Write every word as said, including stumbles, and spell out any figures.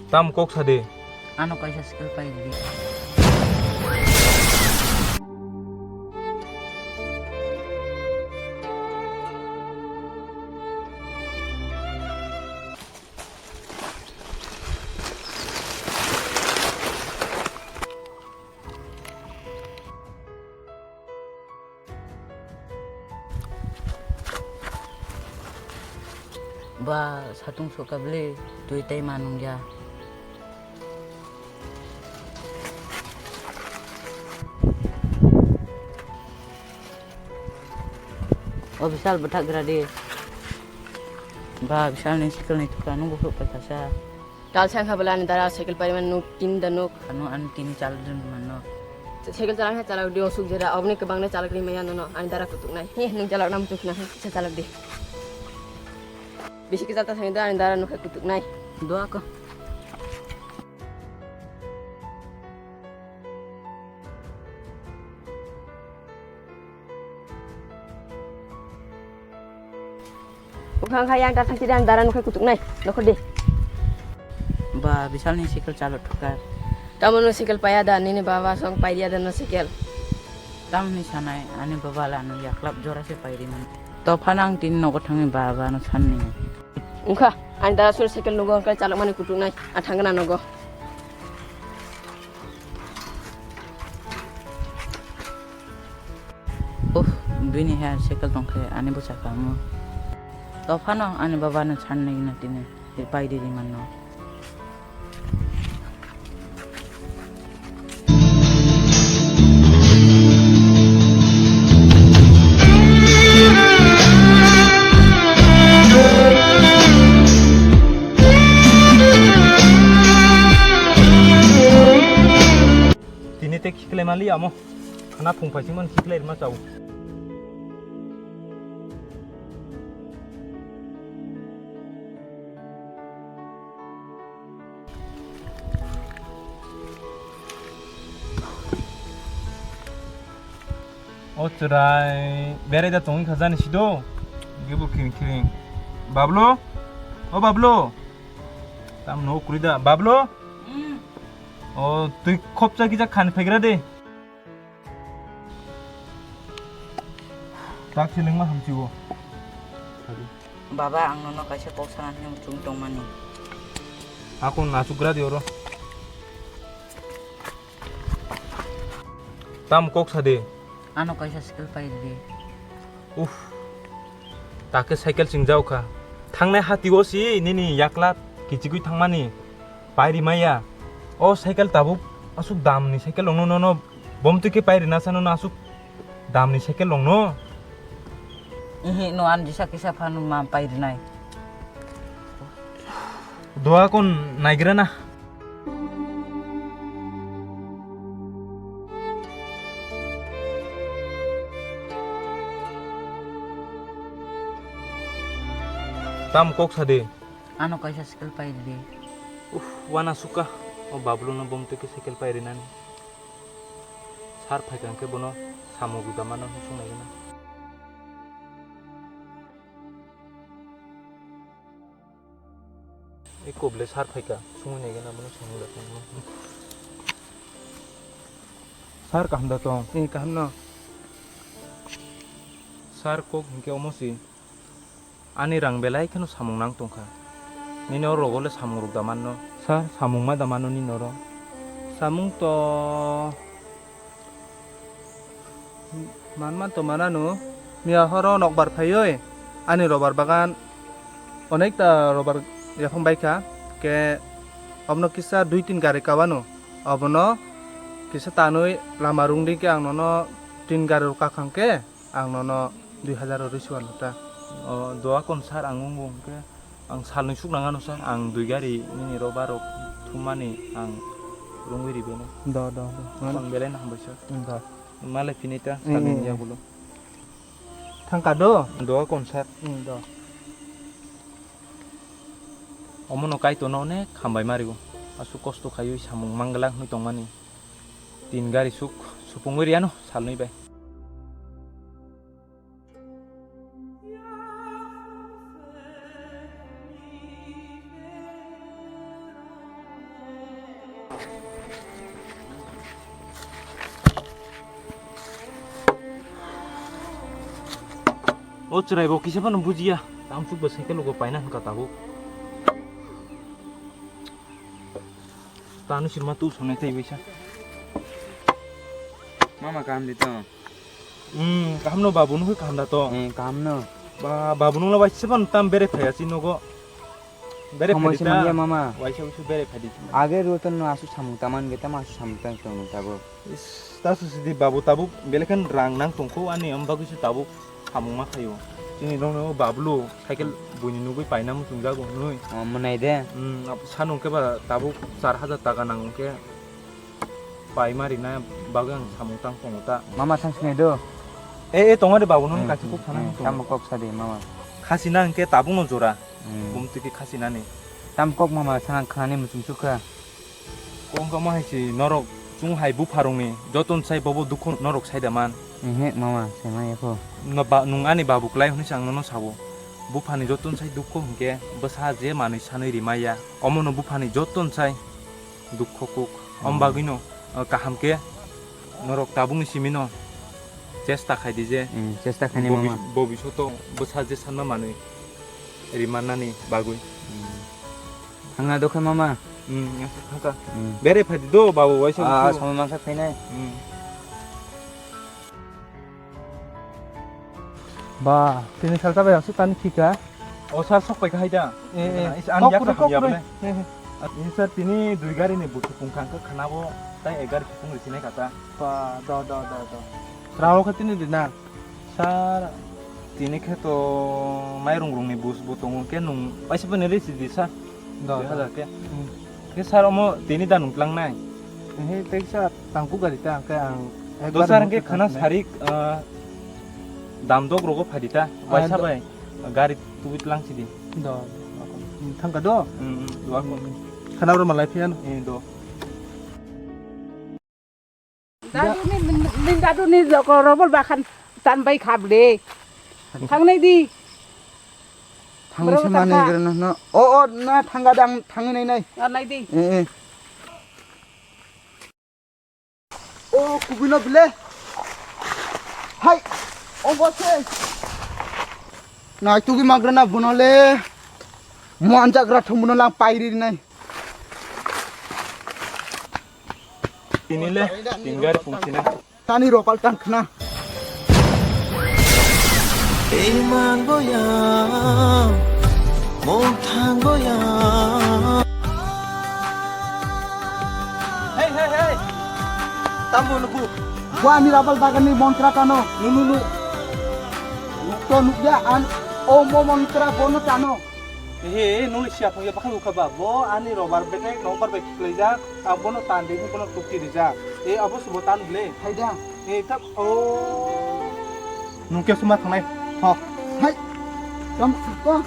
Tam kok sa de. Ano kaisa skill pai di. Ba, satung sokabli, twi tei manung ya. O Bishal, bwthak gra di. Ba, Bishal ni sikil ni thukra nung bukhuk pai kasa. Tal sang kha bwla ani dara cycle pari man nuk tin da nuk. Ano ani tini chal dun mano. Cycle chalak khe chalak di, osuk jera obni kwbang ne chalak ri maya nono ani dara kutuk nai. He, nung chalak nam chuk na he, sa chalak di. Bisi kisa ta sang da ani dara nuk khe kutuk nai. Dua ko. Wngkha wngkha yang ta thangchi dan dara nukhe kutuk nai nokhor di. Ba, Bishal ni cycle chalo thukar. Tamo no cycle paya da, nini baba song paiya da no cycle. Tam ni sanai, ani baba la no yaklap jora se pairi man. To phana ang tin nogo thangni baba no sanni. Wngkha, ani dara sur cycle nugo wngkha chalok mani kutuk nai, a thangna nogo. Uff, bini he cycle tongkhe ani bwsa kamo. To phano ani baba no sanni na tini pai di manno. Tini te khiklai mali amo. Khana phung phaisingmani khiklai rima chao. O chwrai berai da tongwi kha jani sido. Gibu khiring khiring. Bablo? O Bablo? Tam no kuri da. Bablo? Mm. O twi khopcha kisa khan phaigra de. Tak selengma hamsigo. Baba, ang nono kaisa kok sanani muchung tongmani. Ako nachugra di oro. Tam kok sa de. Ano kaisa skill pai di. Uff. Take cycle chingjao kha. Thangnai hati o si nini yakla kichigwi thangmani. Pairi maya. O cycle tabuk asuk dam ni cycle longno nono bom twi khe pairi na sano no asuk dam ni cycle longno. Ihi no an jisa kisa phano ma pairi nai. Doa kon naigra na. Tam kok sa de. Ano kaisa cycle pai di. Uff, wana suka. O Bablu no bom twi khe cycle pai rinani. Sar phaikha hwnkhe bono samung guda mano hwn sung nai gana. E koble sar phaikha sungwi nai gana bono samung da tong. Sar kaham da tong? Ni kaham no. Sar kok hwnkhe omo si. Ani rang belai kheno samung nang tongkha. Nini oro rogo le samung rok da manno. Sir, samung ma da mano nini oro? Samung to man man to manano. Miya horo nokbar phaiwi ani robar bagan onekta robar yaphang baikha. Ke obono kisa dui tin gari kabano. Obono kisa tanwi lama rungdi ke ang nono tin gari rok kakhang ke. Ang nono dui hazar rwi suar ta. O, doa kon sir, ang wngbo hwnkhe ang salnwi suk nang ano sir, ang dui gari nini ro barok thummani ang rungwi ribeno. Do, do, do. Ang belai no hambai sir. Hmm, do. Malai phini ta. Hmm, salni hmm, yagulo. Thangka do? Doa kon sir. Hmm, do. Omono Kaitorno onek hambai marigo. Aswk kosto khaiwi samung manglak hwnwi tongmani. Tin gari suk supungwi riyano salnwi bai. O chwrai bo kisa phano bujiya. Tamsuk bo cycle go paina hwnka tabuk. Tanu sima tu sonai tei bisa. Mama kaham di to? Hmm, kaham no babu no kaham da to? Eh, kaham no. Ba, babu no la waisa ban tam bere phaya si nogo. Bere Samoi phadi se ta. Manya mama. Waisa waisa bere phadi. Age ro to no asu samung taman ge tam asu samung tang tong tabo. Is, ta su sidi babu tabuk belai khan rang nang tongkho ani, am bagwi se tabuk samung ma khaio. Chini rokno bablo cycle buini nugwi paina muchungjago hinwi. Oh, mwnai de. Hmm, abo sanung khe ba tabuk char hajar taka nang khe paima rina bagwi ang samung tang tongo ta. Mama thang sinai do. E, e, tongo de babu, nung Hmm, kaisa kok sana hmm, tong. Tamo kok sadi mama. Khasina hwnkhe tabukno jora. Hmm. Bumtwi khe khasinani. Tam kok mama sana khnani muchung sukha. Kok wngkha ma hai si norok chung hai bupharokni joton sai bobo dukho norok sai da man. Ehe mama, sai ma yakho. No ba, nung ani babu klai hwnwi se ang nono sabo. Buphani joton sai dukho hwnkhe bwsa je manwi sanwi rimaya. Omono buphani joton sai dukho kuk. Om Hmm. bagwino, uh, kaham khe norok tabukni simino chesta khai di je. Hmm, chesta khaini bobi-, mama. Bobishoto bwsa je sanma manwi rimannani bagwi. Hmm. Thangna dokhe mama. Hmm, thangkha. Hmm. Bere phadi do babu waisa Ah, busu. Sama mangsa phainai. Hmm. Ba, tini salsa bai asuk tani khika. O sir, sok pai ka hai da. Eh, eh. Is an Kok yak kuri, kok kuri. He, he. Ini sir, tini dui gari ni butu pung khang khe khana bo tai ek gari khung ri sinai kata. Ba, do, do, do, do. Rao khe tini di na. Sir, tini khe to mairung rung ni bus bo tongo khe nung paisa bini ri si di sir. Do, Dui do. Hajar khe. Hmm. Khe sir, omo tini da nung tlang nai? He, tei sir, tangku gari ta, hwnkhe ang Do ekbar sir, hwnkhe hwnkhe khana thangnai. Sarik, ah, dam dok rogo phadi ta, Ah, waisa do. Bai, gari tubui tlang sidi. Do. Hmm, thangka do? Hmm, hmm, do ako. Hmm. Khana oro malai phiya no? Eh, do. Dadu ni, ni dadu ni joko robol bakhan tan bai khable. Thangnai di. Thangwi Bro, se mani tangkha. Gre no, no. O, o, na thangga dang, thangwi nai nai. Ah, nai di. Eh, eh. O, kubui no bile. Hai, o bo se. Nai tugi magrana buno le. Mo anjak ra thum buno lang pairi nai. Tini le, tin gari pung sina. Tani ropal tang khna. Iman boya, mung thang boya. Hey, hey, hey. Tambo nuku. Bo ani rabal bagan ni montra tano. Nu, nu, nu. Nuk to nuk ya an o mo montra bono tano. He, nung ni siya phang ya bakhai ukha ba. Bo ani robar betek nongbar bai khiklai jak. Abono tan de, bono tukti rijak. E, abo subo tan ble. Hai da. E, tak, oh. Nung ke suma thangnai. Ho. Hai. Tam, tam.